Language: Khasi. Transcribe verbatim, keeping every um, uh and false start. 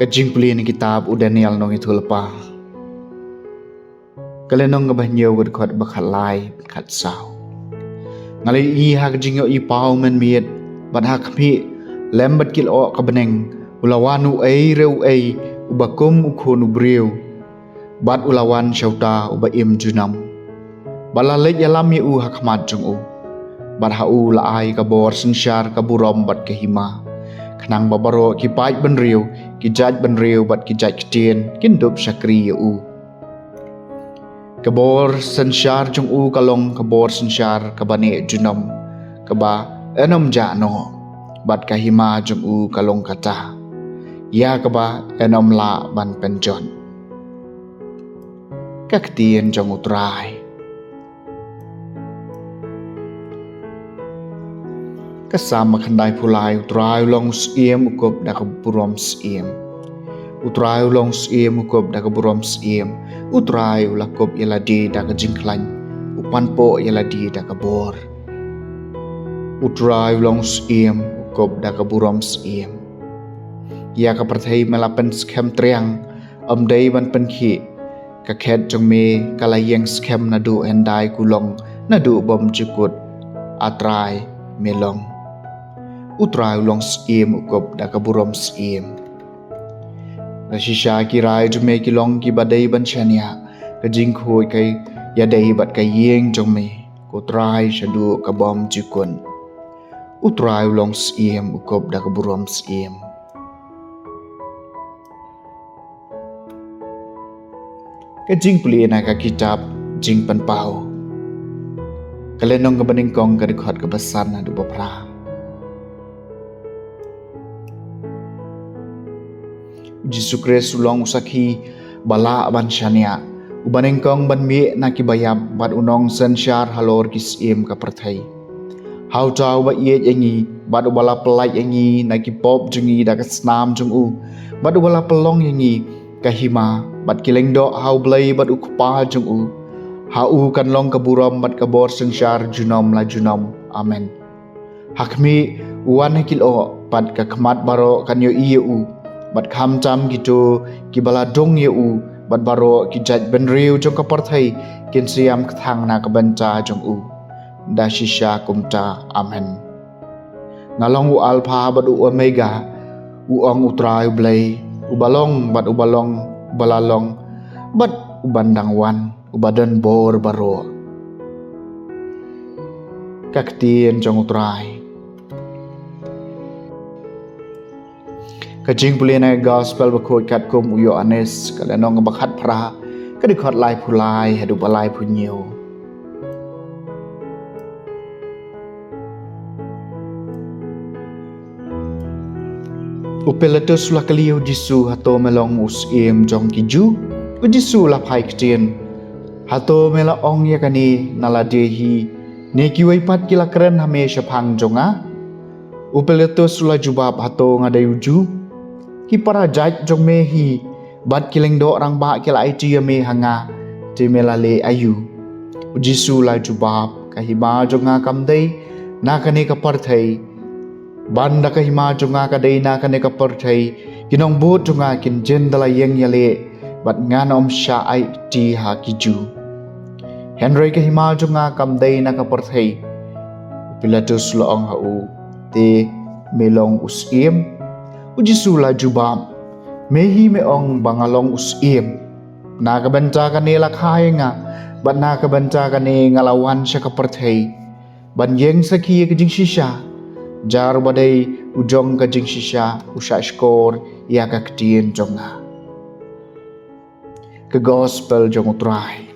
Ka jingpule na kitab u Daniel nongïathuhlypa. Ka lynnong kaba hynñiew, ka dkhot ba khatlai, khatsaw. Nga la ïohi ha ka jingïohi paw mynmiet, bad ha khmih, lem bad ki lyoh ka bneng, u la wan uei re uei uba kum u khun u briew, bad u la wan sha uta uba im junom. Bad la leit ïalam ïa u ha khmat jong u. Bad ha u la ai ka bor synshar, ka burom bad ka hima, khnang ba baroh ki paid bynriew, ki jait bynriew bad ki jait ktien kin dup shakri ïa u. Ka bor synshar jong u ka long ka bor synshar kaba neh junom, kaba ym jah noh, bad ka hima jong u ka long kata, ïa kaba ym lah ban pynjot. Ka ktien jong U Trai. Ka Salm ba khyndaiphew lai. U Trai u long u syiem u kup da ka burom syiem. U Trai u long u syiem u kup da ka burom syiem. U Trai u la kup ïa lade da ka jingkhlaiñ, u panpoh ïa lade da ka bor. U Trai u long u syiem u kup da ka burom syiem. Ïa ka pyrthei me la pynskhem triang, ym dei ban pynkhih. Ka khet jong me ka la ïeng skhem naduh hyndai kulong, naduh bymjukut, A Trai, me long. U Trai u long syiem u kup da ka burom syiem. La shisha ki rai jong me ki long kiba dei ban shaniah, ka jingkhuid ka ïadei bad ka ïing jong me, ko Trai, shaduh ka bymjukut. U Trai u long syiem u kup da ka burom syiem. Ka jingpule na ka kitab Jingpynpaw. Ka lynnong kaba nyngkong, ka dkhot kaba san haduh ba phra. U Jisu Khrist u long u sakhi ba lah ban shaniah, uba nyngkong ban mih na kiba ïap, bad u nongsynshar halor ki syiem ka pyrthei. Ha uta uba ïeit ïa ngi, bad uba la pyllait ïa ngi na ki pop jong ngi da ka snam jong u, bad uba la pynlong ïa ngi ka hima bad ki lyngdoh ha U Blei bad U Kpa jong u. Ha u kan long ka burom bad ka bor synshar junom la junom. Amen. Ha khmih, u wan ha ki lyoh, bad ka khmat baroh kan ïohi ïa u, bad khamtam kito kiba la dung ïa u, bad baroh ki jait bynriew jong ka pyrthei kin sa ïam kthang na ka bynta jong u. Da shisha kumta. Amen. Nga long u Alpha bad u Omega, u ong U Trai U Blei, uba long bad uba long, uba la long, bad uban dang wan, uba don bor baroh. Ka ktien jong U Trai. Ka jingpule na ka Gospel bakhuid katkum u Ïoannis, ka lynnong ba khatphra, ka dkhot laiphew lai haduh ba laiphew hynñiew. U Pilatus u la kylli ïa u Jisu, hato me long u syiem jong ki Jiw? U Jisu u la phai ktien, hato me la ong ïa kane na lade hi, ne kiwei pat ki la kren ha me shaphang jong nga? U Pilatus u la jubab, hato nga dei u Jiw? Ki para jait jong me hi bad ki lyngdoh rangbah ki la aiti ïa me ha nga, te me la leh aïu? U Jisu u la jubab, ka hima jong nga kam dei na kane ka pyrthei. Ban da ka hima jong nga ka dei na kane ka pyrthei, ki nongbud jong nga kin jin da la ïeng ïaleh, bad ngan ym shah aiti ha ki Jiw. Hynrei ka hima jong nga kam dei na ka pyrthei. U Pilatus u la ong ha u, te me long u syiem? U Jisu u la jubab, me hi me ong ba nga long u syiem. Na ka bynta kane la kha ïa nga, bad na ka bynta kane nga la wan sha ka pyrthei, ban ïeng sakhi ïa ka jingshisha. Jar uba dei u jong ka jingshisha u shah shkor ïa ka ktien jong nga. Ka Gospel jong U Trai.